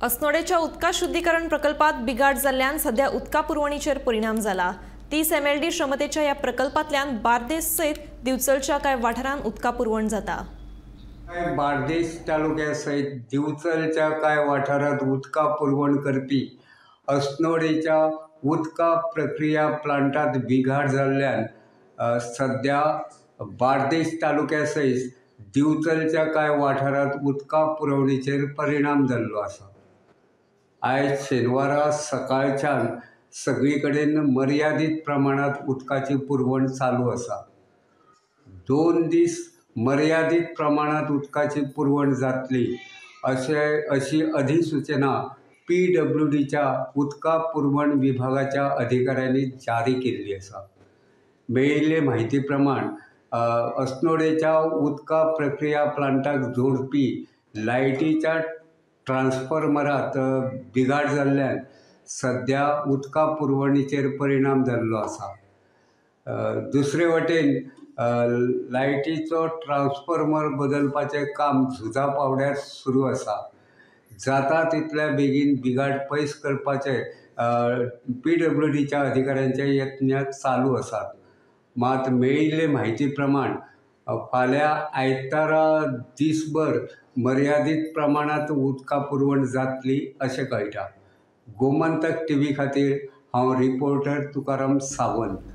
अस्नोडेच्या उदका शुद्धीकरण प्रकल्पात बिघाड जाल्ल्यान सध्या उदका पुरवणीचेर परिणाम जाला। 30 MLD क्षमतेच्या ह्या प्रकल्पांतल्यान बार्देस सयत दिवचलच्या कांय वाठारांत उदका पुरवण जाता। बार्देस तालुक्या सयत दिवचलच्या कांय वाठारांत उदका पुरवण करपी अस्नोडेच्या उदका प्रक्रिया प्लांटात बिघाड जाल्ल्यान सध्या बार्देस तालुक्या सयत दिवचलच्या कांय वाठारांत उदका पुरवणीचेर परिणाम जाल्लो आसा। आयज शेनवारा सकाळच्यान सगळी कडेन मर्यादीत प्रमाणांत उदकाची पुरवण चालू आसा। 2 दीस मर्यादीत प्रमाणांत उदकाची पुरवण जातली अशी अधिसूचना PWDच्या उदका पुरवण विभागाच्या अधिकाऱ्यांनी जारी केल्ली आसा। मेळिल्ले म्हायती प्रमाण अस्नोडेच्या उदका प्रक्रिया प्लांटाक जोडपी लायटीच्या ट्रान्सफॉर्मरात बिघाड जाल्ल्यान सध्या उदका पुरवणीचेर परिणाम जाल्लो आसा। दुसरे वटेन लायटीचो ट्रान्सफॉर्मर बदलपाचें काम झुजा पावड्यार सुरू आसा। जाता तितल्या बेगीन बिघाड पयस करपाचे PWDच्या अधिकाऱ्यांचे यत्न चालू आसात। मात मेळिल्ले म्हायती प्रमाण फाल्यां आयतारा दिसभर मर्यादीत प्रमाणांत उदका पुरवण जातली अशें कळटा। गोमंतक टीव्ही खातीर हांव रिपोर्टर तुकाराम सावंत।